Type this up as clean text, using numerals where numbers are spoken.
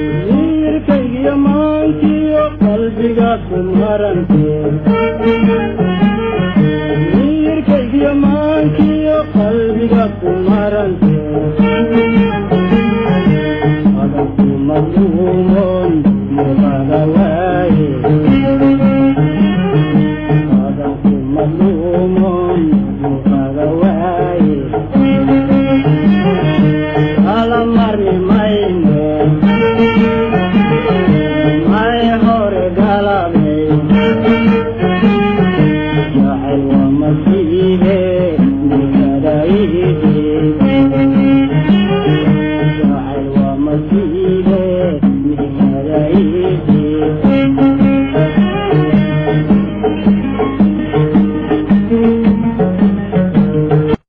Wiilkaygiyo maankiyo qalbiga ku marante, wiilkaygiyo maankiyo qalbiga ku marante, adanku madluumon muuqaga waaye, adanku madluumon muuqaga waaye, kala marmi mayne may hore galabay, jacayl waa masiibe milkada.